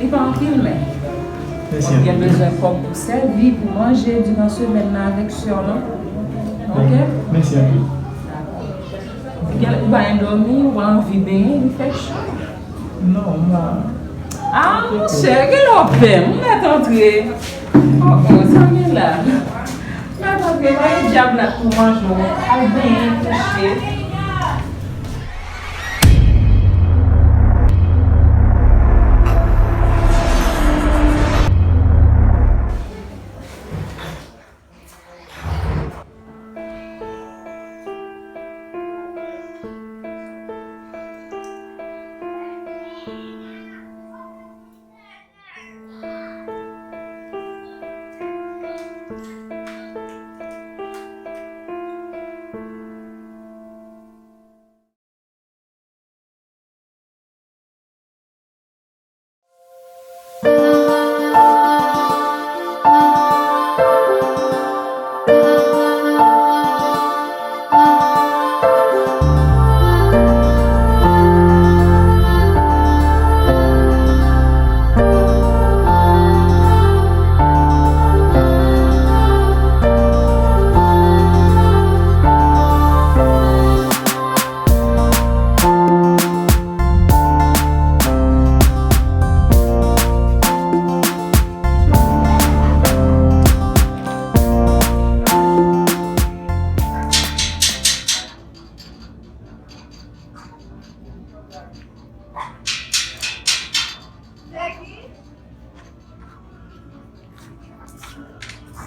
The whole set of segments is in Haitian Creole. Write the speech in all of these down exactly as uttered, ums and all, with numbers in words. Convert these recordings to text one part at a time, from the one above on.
Li pa anpil, men. Mèsi anpil. Ou gen bezwen kòb pou sèvi, pou manje, diran semèn nan avèk sè w lan. Ok? Mèsi anpil. Dakò. Ou gen, ou pa endòmi, ou pa anvi benyen, li fè cho. Non, m pa. Ah, monchè, gen lè w pè m, ou mèt antre. Oh, oh, sa gen la. Mèt antre, voye dyab la pou manje w, al benyen, kouche.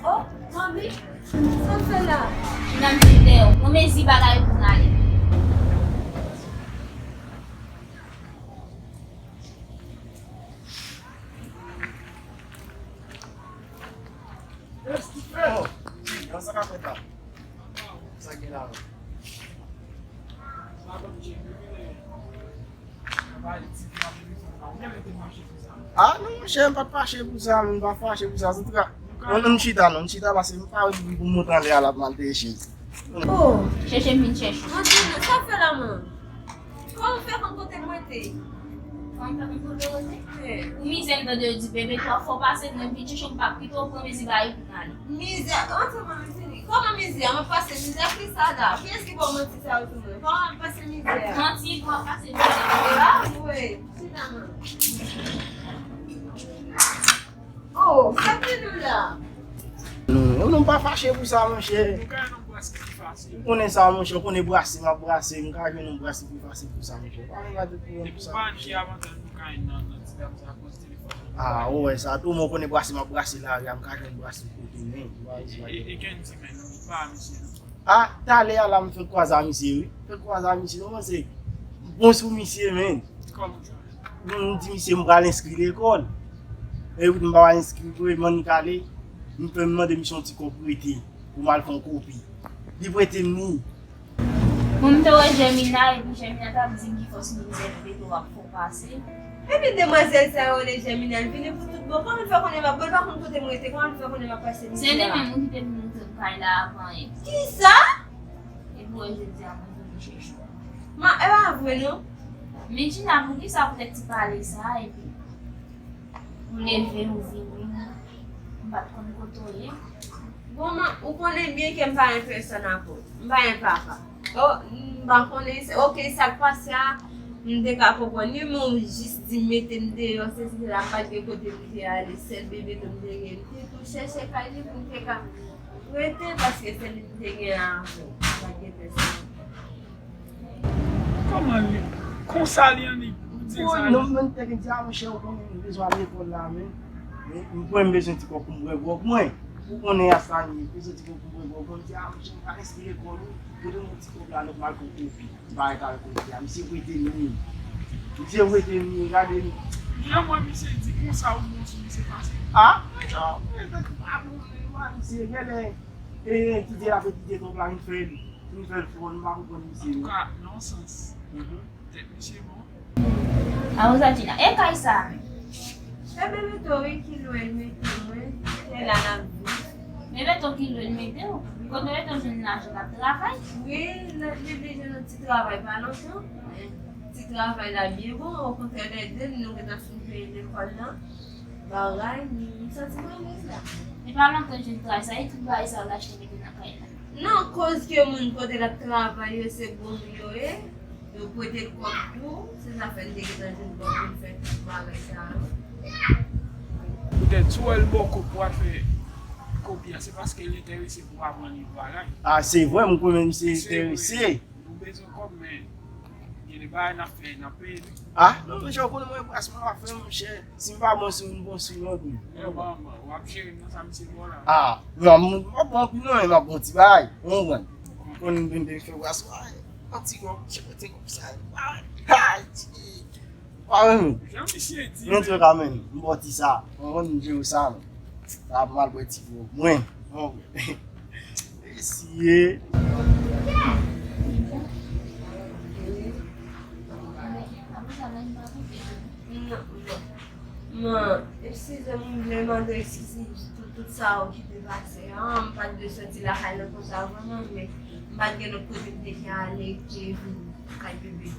Oh, manmi, sa w fè la? Nan m di dèyè w, pran mezi bagay pou n ale. Oh, nan sa ka fèt la. Sa gen la menm. Ah non, monchè, m pa t fache pou sa, m pa fache pou sa. Antouka, ann, ann chita non, ann chita, paske m pa wè pou m monte anlè a l ap mal dèyè chèz. Oh. Chèche m vin chèche w. Ann, sa fè la, man. Kòman w fè konn kote mwen te? Kòman w fè konn kote w te? Ou mizè m tande yo di bebe twò fò pase, mwen vin chèche w, m p ap kite w, pran mezi bagay pou n ale. Mizè, antre mwen vin fini. Kòman mizè? M ap pase mizè? Kisa la? Kiyès ki ba w manti sa yo sou mwen? Kòman m ap pase mizè? Manti, w ap pase mizè. E pa vre. Chita non. Oh, sa k mennen w la? Non, non, non, m pa fache pou sa, monchè. Nou ka nan brase ki fasil. Ou konnen sa, monchè, ou konnen brase, m ap brase, m ka jwenn yon brase ki fasil pou sa, monchè. Pa gen gade pou sa. Epi ou pa wè ki avantaj nou ka jwenn nan, nan ti dam sa akoz telefòn nan. Ah, ou wè sa tou, mwen konnen brase, m ap brase lari a, m ka jwenn brase kote, men. E, e, e Kendy, men, nou pa misye, non. Ah, talè a la, m fèk kwaze a misye, wi. Fèk kwaze a misye, nou panse bon sou misye, men. Kòman sa? M di misye m pral enskri lekòl. Epi m pa pral enskri vre, m annik ale. M fè m mande misye yon ti kòb prete pou m al fè yon kopi. Li prete m li. Bon, m te wè Jèmina, epi Jèmina t ap di m ki fòs mizè Beto ap fè w pase. Epi demwazèl sa yo rele Jèmina, l vini pou tout bon. Kòman l fè konnen m ap, bon, l pa konn kote m rete, kòman l fè konnen m ap pase mizè a? Se li menm ki te vin montre m kay la avan yè. Kisa? Epi w wè jodi a mwen vin chèche w. Ma, e pa vre non. Men Gina, poukisa poutèt ti pale sa a, epi ou leve, ou vini, m pa t konn kote w ye. Bon, ma, ou konnen byen ke m pa yon pèsòn a kòd. M pa yon papa. Oh, m pa konnen, se, ok, sa k pase a, m te ka konprann li, men ou jis di mete m deyò, se, se la, m pa t gen kote m te ale, sèl bebe tou m te gen, m te tou chèche kay li pou m te ka rete, paske se li m te gen avan, m pa t gen pèsòn. Kòman li? Konsa li annik ou di sa? Non, men te gen di a, monchè, ou konnen m bezwen al lekòl la, men. Men, mwen, m bezwen ti kòb pou m bwè gwòg mwen. Ou konnen a sa li ye, bezwen ti kòb pou m bwè gwòg mwen. M di, a, monchè, m pral enskri lekòl, wi. Pote m yon ti kòb la, nou pral fè yon kopi. M pa ret avèk misye a. Misye prete m li. Misye prete m li, gade m. Jan mwen, misye di konsa ou bon sou misye pase. A, non, mwen, mwen, pa bon, mwen, misye, genlè, e, kite l ap etidye twòp la, vin fè l, vin fè l fò, nou pa konprann misye, non. Antouka, nan yon sans, tèt misye bon. A, Rosadjina, e kay sa a menm? E Bebeto wi ki lwe l mete mwen, e la n ap viv. Bebeto ki lwe l mete w? Kote Bebeto jwenn lajan l ap travay? Wi, l, li, li jwenn yon ti travay pa lontan. Ti Travay la byen bon, okontrè lè de nou gentan fin peye lekòl lan, bagay, m santi m alèz la. E pa lontan jwenn travay sa, e tout bagay sa yo l achte mete nan kay la. Non, koz ke moun kote l ap travay yo se gwo moun yo ye, yo prete l kòb tou, se sa fè n te gentan jwenn kòb pou n fè tout bagay sa yo. Poutèt si w wè l ba w kòb pou w al fè kopi a, se paske l enterese pou w aprann yon bagay. Ah, se vre, m konnen misye enterese. Nou bezwen kòb, men gen de bagay n ap fè, n ap peye tou. Ah, non, men jan w konnen mwen, bras mwen ap fè, monchè. Si m pa bon sou, m bon sou yon tou. Yo, bon, bon, w ap jere nan sa misye ba w la. Ah, non, m pa bon anpil non, men m ap bon ti bagay. Ou konprann? M konn vin de fè bras mwen, yon ti kòb, chèpè ti kòb sa. Ah, ah, ti, pa renmen. Jan misye di, men. Antouka, men, m ba w ti sa. Ou konprann, m jere sa, men. Sa ap mal bwè ti kòb mwen. Bon, eseye. Non, non. Eskize m, m vle mande eskize pou tout sa ki te pase an. M pa t dwe soti lakay nan konsa vrèman, men m pa t gen lòt kote m te ka ale ke vin kay bebe.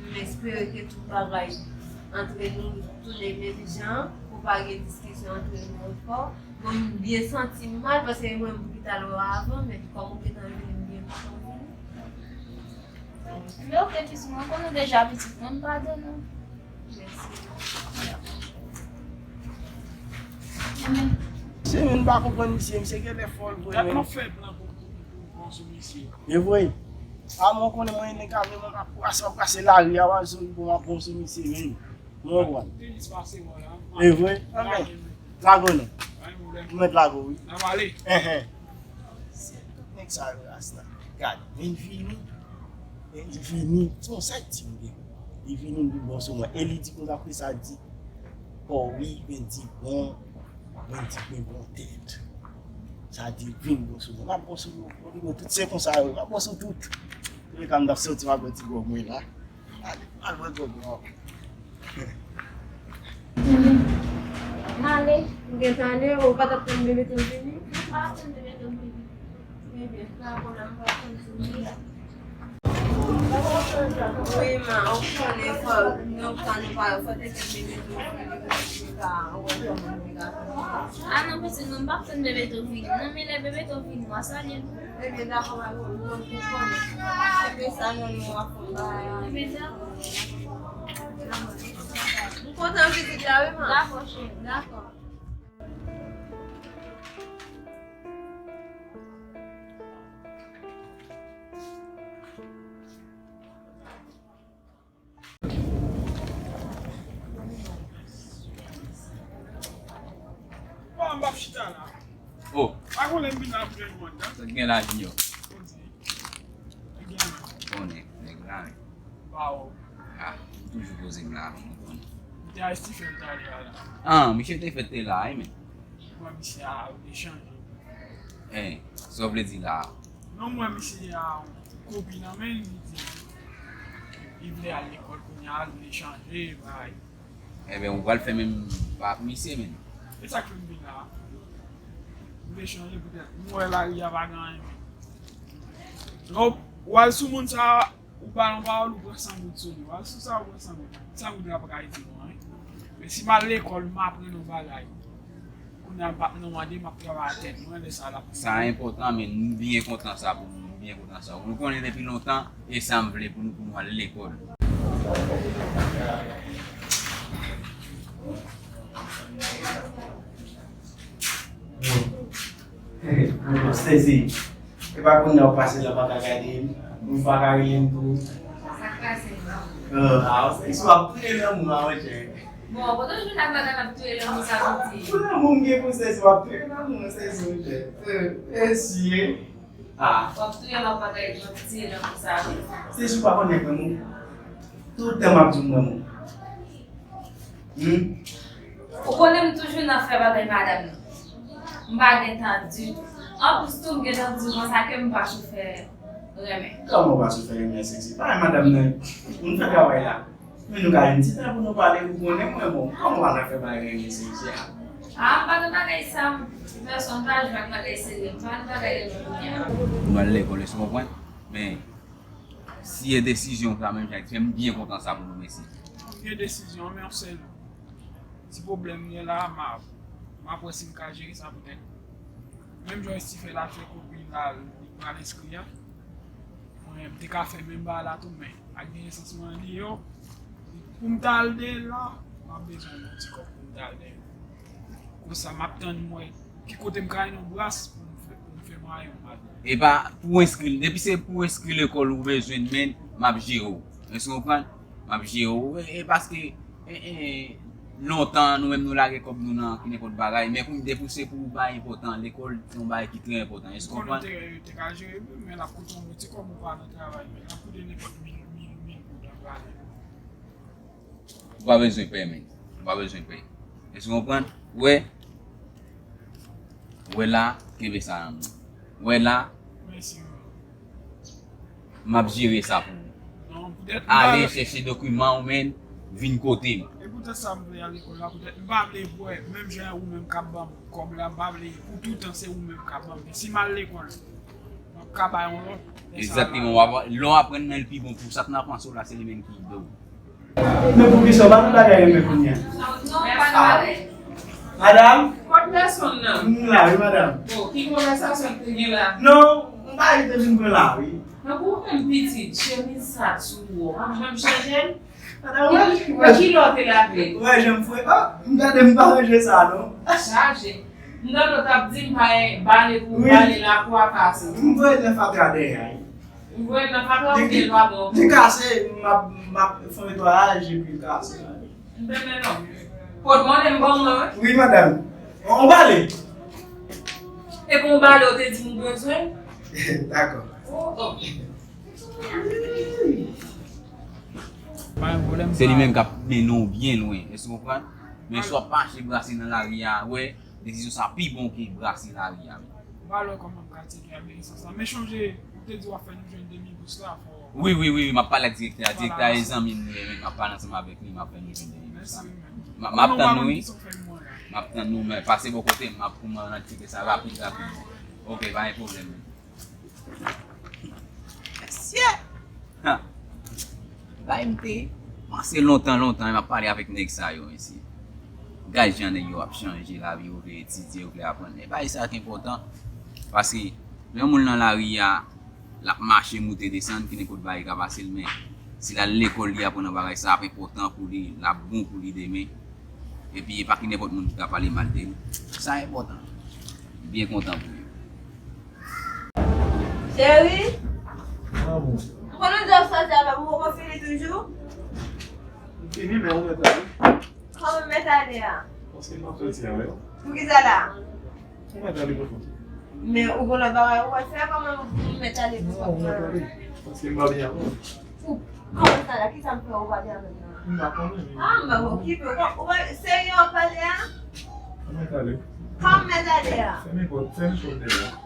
M espere ke tout bagay antre nou tounen menm jan, pou pa gen diskisyon antre nou ankò. Bon, m byen santi m mal, paske mwen m pou ki t al wè w avan, men kòm ou gentan vini, m byen kontan w vini. Men oke, pitit mwen, ou konnen deja pitit mwen, m padone w. Mèsi. Se menm pa konprann misye, misye genlè fòl vre. Gad menm. M ap fè plan pou, pou, pou, pou pran sou misye. E vre. A mwen konnen mwen nèg a menm mwen ap pase, ap pase lari a, w ap zòn pou m ap pran sou misye menm. Mwen konprann. Te jis pase mwen la. E vre? Anben, lage w non. Pa gen pwoblèm. Ou mèt lage w wi. N ap ale. Enhen. Se tout nèg sa yo ras la. Gad, men vini. Men vini. Se yon sa di m gen. Li vini, li bon sou mwen. E li di konsa, apre sa di, oh wi, men di bon, men di men bon tèt. Sa di vin bon sou mwen. M ap bon sou mwen. Tout se konsa yo. M ap bon sou tout. Antouleka, m t ap soti, m ap pran ti gòg mwen la. Ale, al pran gòg mwen. M ale. Ou gentan ale, ou pa t ap tann bebe tou vini? M pa t ap tann bebe tou vini. Ebyen, pa pwoblèm, m pa t ap tann tou vini. Wi, ma, ou konnen fò, nou pa, nou pa, fò te tann bebe tou vini, pou nou ka wè kòman nou ka fè. A non, pitit, nou pa t ap tann bebe tou vini. Non, men lè bebe tou vini, w a salye l. Ebyen, dakò, pa gen pwoblèm, m konnen. Ebyen, sa, non, nou ap fè yon bagay. Ebyen, dakò. M kontan vizit la, wi, ma. Dakò, cheri. Dakò. Bon, m p ap chita la. Oh. Pa konnen m vin ap jwenn mwen la. Sa k gen la, Junior? Konnen, nèg la. Waw. Ah, m toujou poze m la, m konn. M te al Stephen talè a la. Ah, misye te fèt te la, wi, men. Mwen, misye a, ou te chanje. Eh, sa w vle di la a? Non, mwen, misye a, kopi nan men, li di, li vle al lekòl kounye a, li vle chanje, bay. Enben, ou pral fè menm pa ak misye menm. E sa k fè m vin la. M vle chanje poutèt. M wè lari a pa gen anyen menm. Lè w, w al sou moun sa, ou ba l yon pawòl, ou pran san goud sou li. W al sou sa, ou pran san goud. San goud la pa ka itil ou anyen. Men si m al lekòl, m aprann yon bagay. Kounye a m p ap nan mande, m ap travay a tèt mwen, lè sa l ap. Sa enpòtan, men m byen kontan sa pou nou, m byen kontan sa. Nou konnen depi lontan, e sa m vle pou nou, pou nou al lekòl. Bon. Bon, sezi. E pa kounye a w pase la pa ka gade m. Ou pa ka rele m tou. Sa k pase? Ah, se w ap touye lanmou a, monchè. Bon, kote w jwenn ak madanm ap touye lanmou sa pou di? Pou lanmou m gen pou sezi, w ap touye lanmou, sezi, monchè. Mesye. Ah. W ap touye m ak madanm, w ap touye lanmou sa, wi. Sezi, w pa konn nèg lanmou. Tout tan m ap di w m renmen w. Hmm? Ou konnen m toujou nan fè bagay madanm nan. M pa gen tan ditou. Anplis tou, m gen tan di w konsa ke m pa sou fè renmen. Kòman w pa sou fè renmen, sezi? Bagay madanm nan, moun fè travay la. Men nou ka jwenn ti tan pou nou pale, ou konnen mwen, bon, kòman w pa nan fè bagay renmen, sezi a? Ah, m pa nan bagay sa, m, pèsonn pa jwe ak bagay serye, m pa nan bagay renmen kounye a. Nou al lekòl, èske w konprann? Men, Si e desizyon sa menm jan, m byen kontan sa pou nou, mesye. Byen desizyon, men yon sèl ti pwoblèm gen la, m a, m ap wè si m ka jere sa poutèt. Menm jan Estifè la fè kopi la, li pral enskri a. Mwen, m te ka fè menm bagay la tou, men ak gen esans mwen deyò. Pou m ta al de la, m ap bezwen yon ti kòb pou m ta al de. Konsa, m ap tann mwen ki kote m ka jwenn yon bras pou m fè, pou m fè mwayen m al. E pa pou enskri, depi se pou enskri lekòl ou bezwen, men m ap jere w. Èske w konprann? M ap jere w. E, e paske, e, e, lontan, nou menm nou lage kòb nou nan ki nenpòt bagay, men kounye depi se pou bagay enpòtan, lekòl se yon bagay ki trè enpòtan. Èske w konprann? Konnen te, te ka jere, men l ap koute yon ti kòb ou pa nan travay, men l ap koute nenpòt mil, mil, mil goud an valè. Ou pa bezwen pè, men. Ou pa bezwen pè. Èske w konprann? Wè. Wè la, kenbe sa nan men. Wè la. Mèsi. M ap jere sa pou ou. Non, poutèt m pa... Ale chèche dokiman ou, men vin kote m. E poutèt sa m vle al lekòl la, poutèt m pa vle wè, menm jan ou menm k ap ban m kòb la, m pa vle pou toutan se ou menm k ap ban m. Si m al lekòl, m ap ka bay yon lòt. Egzakteman, w ap, lè w aprann nan, l pi bon pou sa k nan panse w la, se li menm ki ede w. Men poukisa w pa nan bagay yo, men kounye a? Madanm? Kot pèsonn nan? M la wi, madanm. Bon, ki konvèsasyon ki te gen la? Non, m pa rete vin pran la wi. Nan pou ou menm pitit, chemiz sa tou wo, pa janm chanje l? Madanm, wè, wè ki lè w te lave? Wè, jan m fre, oh, m gade m pa ranje sa non. Chaje. M tande w t ap di m pa bale pou bale lakou a kase. M voye nan fatra dèyè a. Ou voye nan fatra oubyen l pa bon? Li kase, m ap, m ap fè netwayaj epi l kase. M renmen non. Kot mande m ban mwen, wi. Wi, madanm. On bale. E pou on bale, ou te di m ou bezwen? Dakò. Oh, ok. Se li menm k ap mennen w byen lwen, èske w konprann? Men si w ap mache brase nan lari a, wè, desizyon sa pi bon ke brase lari a menm. M pa wè kòman m ka tcheke a, men sa, sa. Men chonje, ou te di w ap fè nou jwenn demi bous la, fò... Wi, wi, wi, wi, m ap pale ak direktè a. Direktè a e zanmi m li ye, men m ap pale ansanm avèk li, m ap fè nou jwenn demi bous la. M ap, m ap tann nou, wi. M ap tann nou, men pase bò kote m, m ap kouman nan tcheke sa rapid, rapid. Ok, pa gen pwoblèm. Mesye! Ha! Bay m te panse lontan, lontan, m ap pale avèk nèg sa yo, mesye. Gad jan nèg yo ap chanje lavi yo, vle etidye, yo vle aprann. E bagay sa ki enpòtan. Paske lè yon moun nan lari a, l ap mache, moute, desann, ki nenpòt bagay ka pase l, men si l al lekòl, li aprann yon bagay, sa ap enpòtan pou li, l ap bon pou li demen. Epi e pa ki nenpòt moun ki ka pale mal de li. Sa enpòtan. M byen kontan pou yo. Cheri, ah bon, ou konnen w sòti avè m, ou poko fini toujou? M fini, men ou mèt ale. Kòman m mèt ale a? Paske m ap sòti avè w. Poukisa la? Ou mèt ale pou kont ou. Men ou gon lòt bagay ou wè fè, kòman m mèt ale pou kont mwen? Non, ou mèt ale. Paske m pa byen avè w. Ou, kòman sa la? Kisa m fè ou pa byen avè m nan? M pa konnen, men... Ah, m pa okipe w. Ou pa serye w ap pale a? Ou mèt ale. Kòman m mèt ale a? Fèmen pòt, fèmen pòt dèyè a.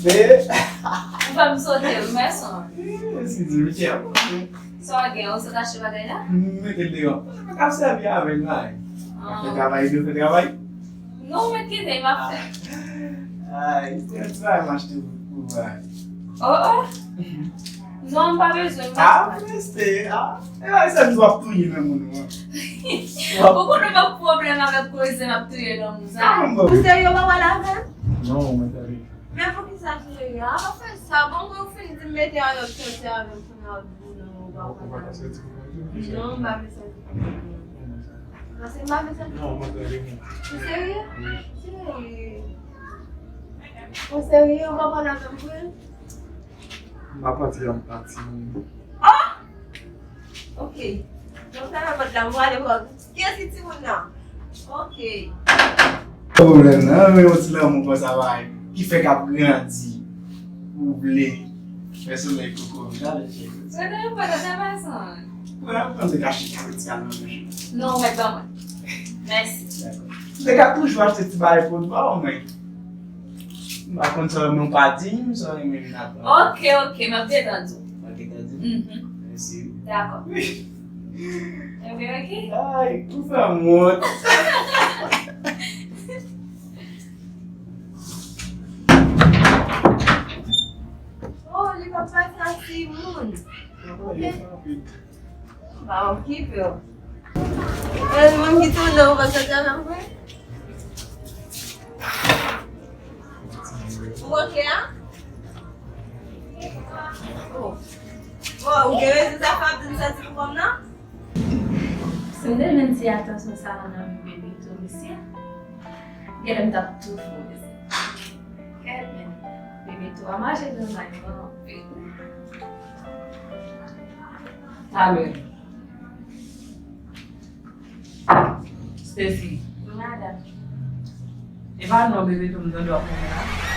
Ou fè m sote, wi, mèsi. Eskize m, chè. Sa w gen, ou sot achte bagay la? M mete l deyò. Mwen k ap sèvi avè l la. Fè travay, nou fè travay. Non, ou mèt kite, m ap fè. Ay, se yon ti bagay m achte pou, pou bagay. Oh, oh. Non, m pa bezwen, m pa bezwen. Ah, reste, ah. E bagay sa nou ap touye nan moun ou an. Ou konnen m ap pwoblèm avèk koze m ap touye nan moun sa. Ou serye, w pa pale avè m? Non, mwen serye. Men poukisa serye? A pa fè sa. Bon, mwen ou fin di m mete a, w ap sòti avè m, kounye a w ap di non, ou pa pale avè m. Non, m pa vle sòti pou mwen. Paske m pa vle sòti. Non, mwen serye. Ou serye? Wi. Cheri. Ou serye? Ou pa pale avè m vre? M pa pati, m pati. Oh! Ok. Donk, fèmen pòt la, m prale wè kiyès ki timoun nan. Ok. Pa pwoblèm nan, men yon ti lanmou konsa, bay, ki fèk ap grandi. Ou vle fè solèy koko, gade cheri. Mwen te yon pòt ap depasan. Mwen ap panse kache kawit sa nan men. Non, ou mèt ban mwen. Mèsi. Dakò. Ou te ka toujou achte ti bagay pou ou ba mwen. M pa konn sa w renmen ou pa di m, sa w renmen vin aprann. Ok, ok, m ap gentan di w. M ap gentan di w? Mhm. Mèsi wi. Dakò. Ebyen, ok. Ay, ou fè m wont. Oh, li pa pase a timoun. Ok. Pa okipe w. E, moun ki tounen, ou pa ka travay vre? Ou oke a? Oh. Bon, ou gen rezon sa fè ap di m santi pou kòm nan? Si m te jwenn ti atansyon sa a nan men Bebeto, mesye, genlè m t ap tou fou, mesye. Kèt men, Bebeto a mache nan may mwen anpil. Talè. Stacy. Wi, madanm. E pa non Bebeto m tande w ap mennen la?